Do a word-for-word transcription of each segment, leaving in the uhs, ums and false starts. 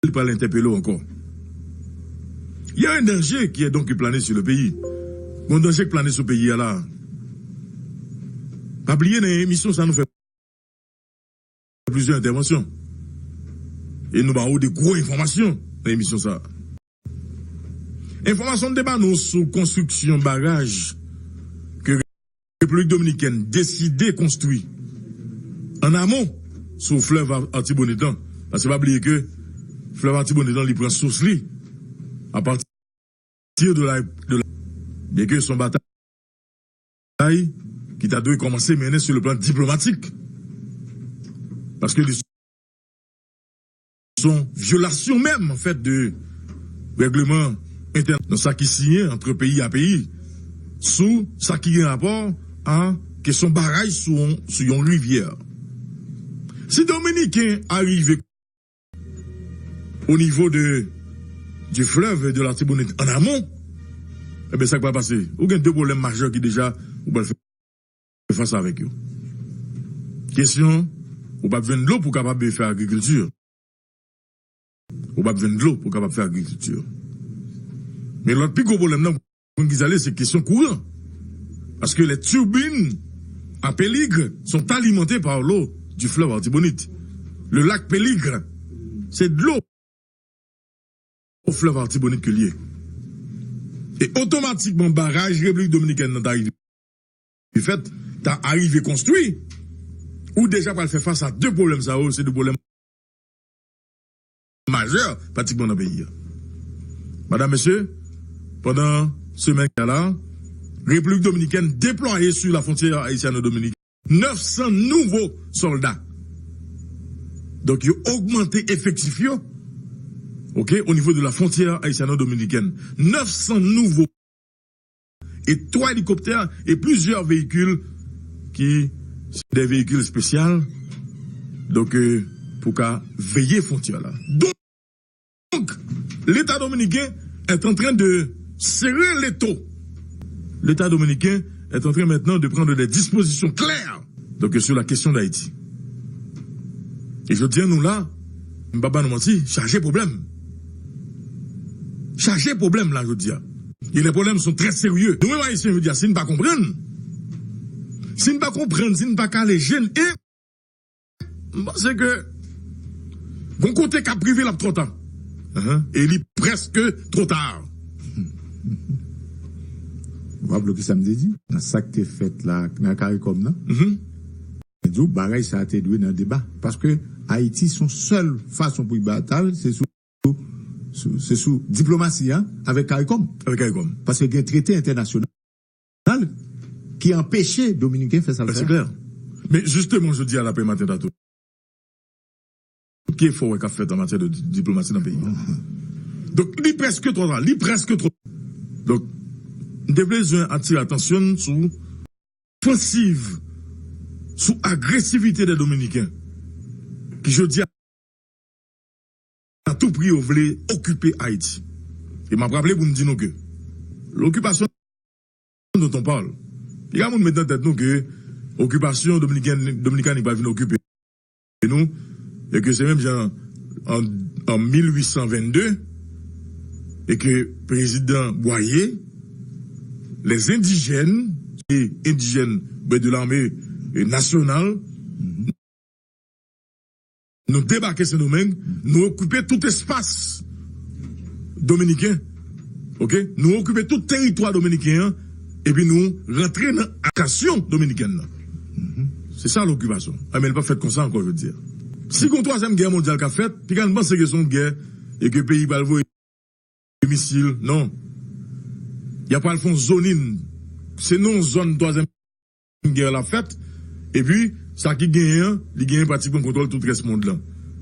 li pral entèpele w ankò. Il y a un danger qui est donc plané sur le pays. Gon danje k plane sou peyi a la. Pa bliye nan emisyon sa nou fè plizyè entèvansyon. E nou ba ou de gwo enfòmasyon nan emisyon sa. Enfòmasyon nou te ba nou sou konstriksyon baraj ke Repiblik Dominikèn deside konstwi an amon sou flèv Artibonit lan. Paske pa bliye ke flèv Artibonit lan li pran sous li apati de la, de la, byen ke se yon batay ki ta dwe kòmanse mennen sou le plan diplomatik. Paske li se yon vyolasyon menm, an fèt, de règleman entèn nan sa ki siyen antre peyi a peyi sou sa ki gen rapò a kesyon baraj sou yon, sou yon rivyè. Si Dominiken arive o nivo de, du fleuve et de l'Artibonite en amont, ebyen, sa k pral pase? Ou gen de pwoblèm majè ki deja ou pral fè fas avèk yo. Kesyon, ou p ap jwenn dlo pou w kapab fè agrikilti. Ou p ap jwenn dlo pou w kapab fè agrikilti. Men lòt pi gwo pwoblèm nan, moun ki ale, se kesyon kouran. Paske les turbines à Péligre sont alimentées par l'eau du fleuve Artibonite. Le lac Péligre, se dlo flèv Artibonit ke l ye. E otomatikman, baraj Repiblik Dominikèn nan ta rive fèt, ta arive konstwi, ou deja pral fè fas a de pwoblèm sa yo, se de pwoblèm majè pratikman nan peyi a. Madam, mesye, pandan semèn sa la, Repiblik Dominikèn deplwaye sou la fwontyè ayisyano-dominikèn nèf san nouvo sòlda. Donk, yo ogmante efektif yo, oke, o nivo de la fwontyè ayisyano-dominikèn. Nèf san nouvo. E twa elikoptè e plizyè veyikil ki se de veyikil espesyal, donk, euh, pou ka veye fwontyè la. Donk, Leta dominiken est en train de serrer l'étau. L'État dominicain est en train maintenant de prendre des dispositions claires, donc, sur la question d'Haïti. E jodi a nou la, m pa ba nou manti, chaje pwoblèm. Chaje pwoblèm la jodi a. E les problèmes sont très sérieux. Nou menm Ayisyen jodi a, si n pa konprann, si n pa konprann, si n pa kale je n, e m panse ke gon kote k ap rive, l ap twò ta. Ahan. E li prèske twò ta. W ap wè ki sa m te di nan sa k te fèt la nan Karikòm nan. Mhm. Mwen di w, bagay sa a te dwe nan deba. Paske Ayiti, se yon sèl fason pou y batay, se sou, sou, se sou diplomasi a, avèk Karikòm. Avèk Karikòm. Paske gen trete entènasyonal ki anpeche Dominiken fè sa l fè. Klè. Men jisteman, jodi a, Lapè Maten ta tou. Tout ki efò wè k ap fèt an matyè de di-, diplomasi nan peyi a. Donk, li prèske twò ta, li prèske twò. Donk, m te bezwen atire atansyon n sou ofansiv, sou agresivite de Dominiken, ki jodi a, a tou pri, yo vle okipe Ayiti. E m ap raple pou m di nou ke l'occupation dont on parle, piga moun met nan tèt nou ke okipasyon dominikèn, Dominikani pral vin okipe nou, e ke se menm jan an, an mil uit san vennde, e ke prezidan Bwaye, les indigènes, e endijèn, ben, de l'armée, e, nasyonal, nou debake Sendomeng, nou okipe tout espas dominiken, oke? Nou okipe tout teritwa dominiken an, epi nou rantre nan akasyon dominikèn nan. Mhm. Se sa lokipasyon. A, men li p ap fèt konsa ankò jodi a. Si gon twazyèm gè mondyal k ap fèt, piga n panse ke se yon gè e ke peyi pral voye misil, non. Y ap pral fè yon zonin. Se nan yon zòn twazyèm gè la fèt. Epi, sa ki genyen an, li genyen pratikman kontwòl tout rès mond lan.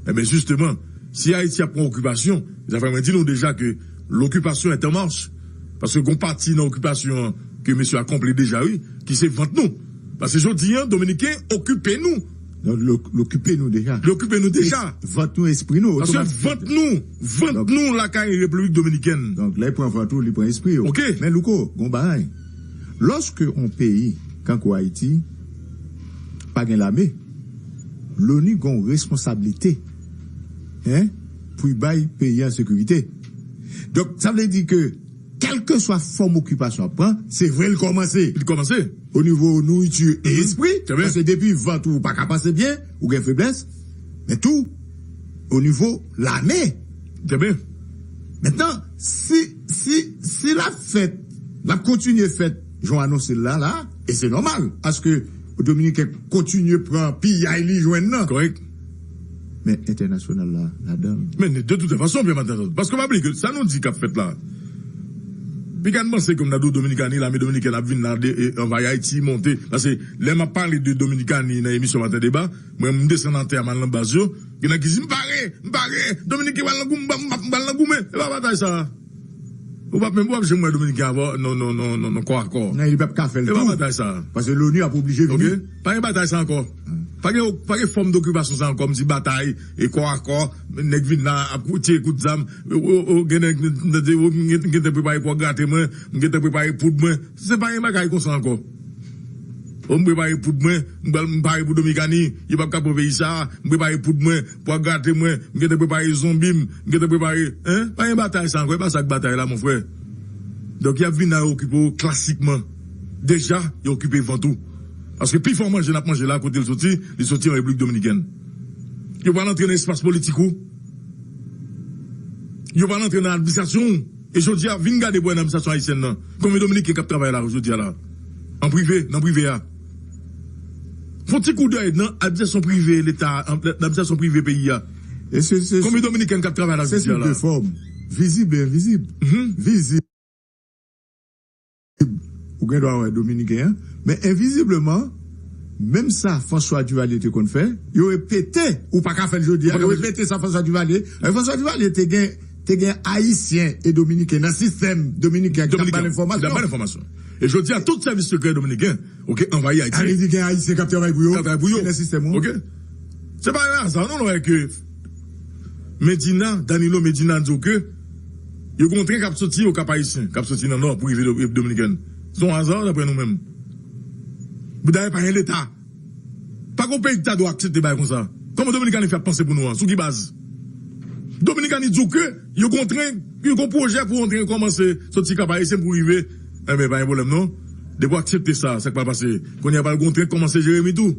Enben, jisteman, si Ayiti ap pran okipasyon, sa fè mwen di nou deja ke l'occupation est en marche. Paske gon pati nan okipasyon an ke mesye akonpli deja, wi, ki se vant nou. Paske jodi a, Dominiken okipe nou. Donk, l okipe nou deja. L okipe nou deja. Vant nou, espri nou, otomatik. Paske vant nou, vant nou lakay Repiblik Dominikèn. Donk, lè l pran vant ou, li pran espri ou. Oke. Men, Louko, gon bagay. Lòske yon peyi, kankou Ayiti, pa gen lame, Loni gon responsablite, en, pou y bay peyi an sekirite. Donk, sa vle di ke kèlkeswa fòm okipasyon ap pran, se vre l kòmanse. Li kòmanse. O nivo nouriti e espri, paske depi vant ou pa ka panse byen, ou gen feblès, men tou o nivo lame. Trè byen. Mentnan, si, si, si l ap fèt, l ap kontinye fèt, jan w anonse l la, la, e se nòmal, paske Dominiken kontinye pran piyay li jwenn nan. Kòrèk. Men entènasyonal la, ladan l. Men de tout fason, Pierre Martin, paske pa bliye ke sa nou di k ap fèt la, piga n panse ke m ta di w Dominikani, lame dominikèn ap vin la, de, e, anvayi Ayiti, monte. Paske lè m ap pale de Dominikani nan emisyon Maten Deba, mwen, m desann atè a, m al nan baz yo, gen nèg ki di, "M pare, m pare, Dominiken pral nan goumen, m pral nan goumen." E pa batay sa a. Ou p ap menm, ou p ap janm wè Dominiken avè w nan, nan, nan, nan, nan kò a kò. Non, li p ap ka fè l tou. E pa batay sa a. Paske loni ap oblije vini. Ok? Pa gen batay sa ankò. Pa gen, pa gen fòm dokipasyon sa ankò, m di batay, e kò a kò, nèg vin la, ap kou-, tire kout zam, o, o, o, gen nèg, m gentan prepare pwa grate mwen, m gentan prepare poud mwen. Se pa gen bagay konsa ankò. O, m prepare poud mwen, m pral, m pare pou Dominikani, yo p ap ka pran peyi sa a, m prepare poud mwen, pwa grate mwen, m gentan prepare zonbi m, m gentan prepare, en? Pa gen batay sa ankò, e pa sa k batay la, mon frè. Donk, y ap vin la, yo okipe w klasikman. Deja, yo okipe vant ou. Paske pi fò manje n ap manje la, kote l soti, li soti an Repiblik Dominikèn. Yo pral antre nan espas politik ou. Yo pral antre nan administrasyon ou. E jodi a, vin gade pou wè nan administrasyon ayisyèn nan. Konbyen Dominiken k ap travay la jodi a la? An prive, nan prive a. Fè yon ti koudèy nan administrasyon prive Leta, nan administrasyon prive peyi a. E se, se, konbyen Dominiken k ap travay la jodi a la? Se sou de fòm, vizib e envizib. Mhm. Vizib, ou gen dwa wè Dominiken an, men envizibleman, menm sa François Duvalier te konn fè, yo repete, ou pa ka fè l jodi a, yo repete sa François Duvalier. E François Duvalier te gen, te gen Ayisyen e Dominiken nan sistèm Dominiken ki t ap ba l enfòmasyon. Ki t ap ba l enfòmasyon. E jodi a, tout sèvis sekrè dominiken, ok, anvayi Ayiti. Sa vle di gen Ayisyen k ap travay pou yo, k ap travay pou yo, ki nan sistèm ou. Ok? Se pa yon aza, non, lè w wè ke Medina, Danilo Medina di w ke yo gen yon tren k ap soti Okap Ayisyen, k ap soti nan Nò pou rive Repiblik Dominikèn. Se yon aza, daprè nou menm? Dayè, pa gen Leta. Pa gen yon peyi ki ta dwe aksepte bagay konsa. Kòman Dominikani fè ap panse pou nou an? Sou ki baz? Dominikani di w ke yo gen yon tren, yo gen yon pwojè pou yon tren kòmanse soti Kap Ayisyen pou rive. Enben, pa gen pwoblèm non. Depi w aksepte sa, sa k pral pase? Kounye a pral gen yon tren k kòmanse Jeremi tou.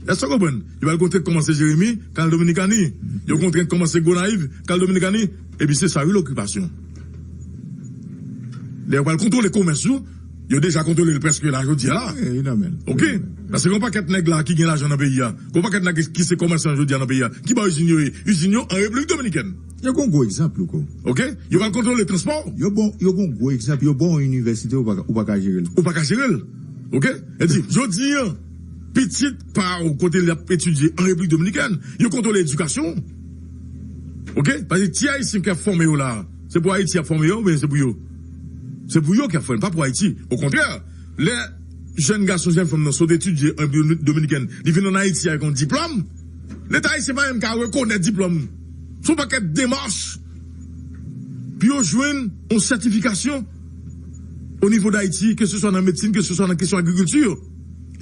Èske w konprann? Yo pral gen yon tren k kòmanse Jeremi, k al Dominikani. Yo gen yon tren k kòmanse Gonayiv, k al Dominikani. Epi se sa wi lokipasyon. Lè yo pral kontwole komès ou, yo deja kontwole l prèske la jodi a la. Wi, wi, nan men l. Ok? Paske gen yon pakèt nèg la ki gen lajan nan peyi a. Gen yon pakèt nèg ki se komèsan jodi a nan peyi a. Ki bò izin yo ye? Izin yo an Repiblik Dominikèn. Yo gen yon gwo egzanp, Louko. Ok? Yo pral kontwole transpò. Yo bon, yo gen yon gwo egzanp. Yo bon yon inivèsite, ou pa ka, ou pa ka jere l. Ou pa ka jere l. Ok? E di, jodi a, pitit pa w kote l ap etidye an Repiblik Dominikèn, yo kontwole edikasyon. Ok? Paske ti Ayisyen k ap fòme yo la, se pou Ayiti y ap fòme yo, oubyen se pou yo? Se pou yo k ap fòme, pa pou Ayiti. Okontrè, lè jèn gason, jèn fanm nan sot etidye an Repiblik Dominikèn, li vin ann Ayiti avèk yon diplòm, Leta ayisyen pa menm ka rekonèt diplòm. Se yon pakèt demach pou yo jwenn yon sètifikasyon o nivo d Ayiti, ke se swa nan medsin, ke se swa nan kesyon agrikilti.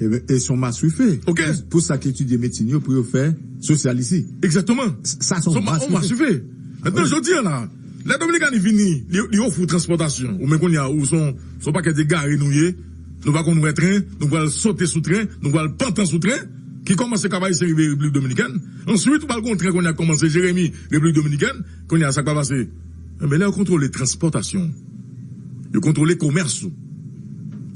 E, e se yon maswife. Ok. Pou, pou sa k etidye medsin yo, pou yo fè sosyal isi. Egzakteman. Sa se yon maswife. Mentnan, jodi a la, lè Dominikani vini, li, li ofri w transpòtasyon. Ou menm kounye a, ou se yon, se yon pakèt egare nou ye. Nou pa konn wè tren, nou pral sote sou tren, nou pral pantan sou tren, ki kòmanse Kap Ayisyen rive Repiblik Dominikèn. Answit, ou pral gen yon tren kounye a k kòmanse Jeremi, Repiblik Dominikèn. Kounye a, sa k pral pase? Enben, lè yo kontwole transpòtasyon, yo kontwole komès ou.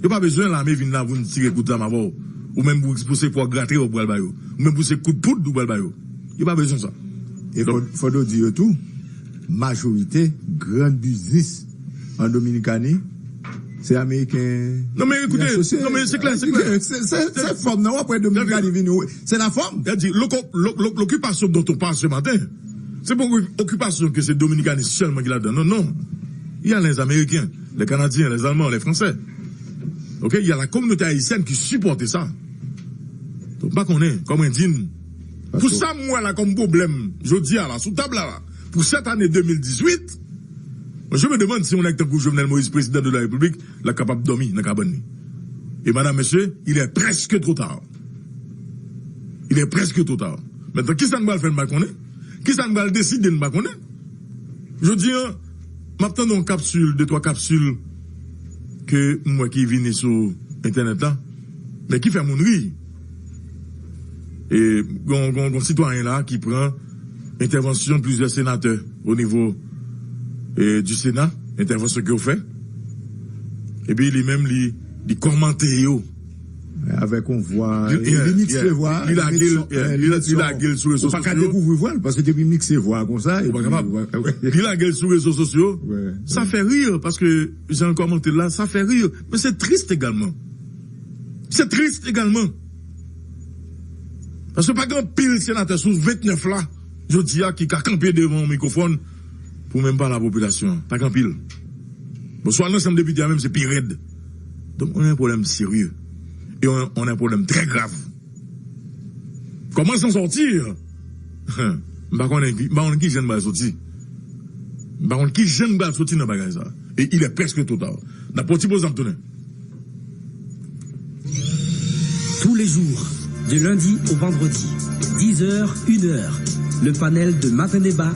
Yo pa bezwen lame vin la pou vin tire kout zam avè w. Ou menm pou, pou se pwa grate yo pral ba yo. Ou menm pou se kout poud ou pral ba yo. Yo pa bezwen sa. E fò, fò nou di yo tou, majorite grann biznis an Dominikani, se Ameriken. Non, men ekoute, non, men se klè, se klè. Se, se, se fòm nan, w ap wè Dominikani vini, se la fòm. Sa di, loko-, lo-, lo-, l'occupation dont on parle ce matin, se pa yon okipasyon ke se Dominikani sèlman ki ladan. Non, non. Il y a les Américains, les Canadiens, les Allemands, les Français. Ok, il y a la communauté haïtienne qui supporte ça. Donk, m pa konnen, kòman di n. Pou sa m wè la kòm pwoblèm, jodi a la, sou tab la la, pou sèt ane de mil dizuit, je me demande si yon nèg tankou Jovenel Moïse, président de la République, la kapab dòmi nan kabann li. E madam, mesye, il est presque trop tard. Il est presque trop tard. Mentnan, kisa n pral fè, n pa konnen. Kisa n pral deside, n pa konnen. Jodi a, m ap tande yon kapsil, de twa kapsil ke m wè ki vini sou entènèt la, men ki fè moun ri. E gon, gon, gon sitwayen la ki pran entèvansyon plizyè senatè o nivo e, di Sena, entèvansyon ke yo fè. Epi li menm, li, li kòmante yo. Avèk yon vwa, li, li mikse vwa. Li lage l, li lage l sou rezo sosyo. Ou pa ka dekouvri vwa l, paske depi mikse vwa konsa. Ou pa kapab. Li lage l sou rezo sosyo. Sa fè ri, paske jan l kòmante l la, sa fè ri. Men se tris egalman. Se tris egalman. Paske pa gen anpil senatè sou vennèf la, jodi a, ki ka kanpe devan yon mikwofòn pou menm pale a popilasyon an. Pa gen anpil. Bon, swa nan chanm depite a menm, se pi rèd. Donk, on a un problème sérieux. E on, on a un problème très grave. Comment s'en sortir? M pa konnen, m pa konnen ki jan n pral soti. M pa konnen ki jan n pral soti nan bagay sa. E il est presque trop tard. N ap pran ti poz, n ap tounen. Tous les jours, de lundi au vendredi, dix heures, une heure, le panel de Matin Débat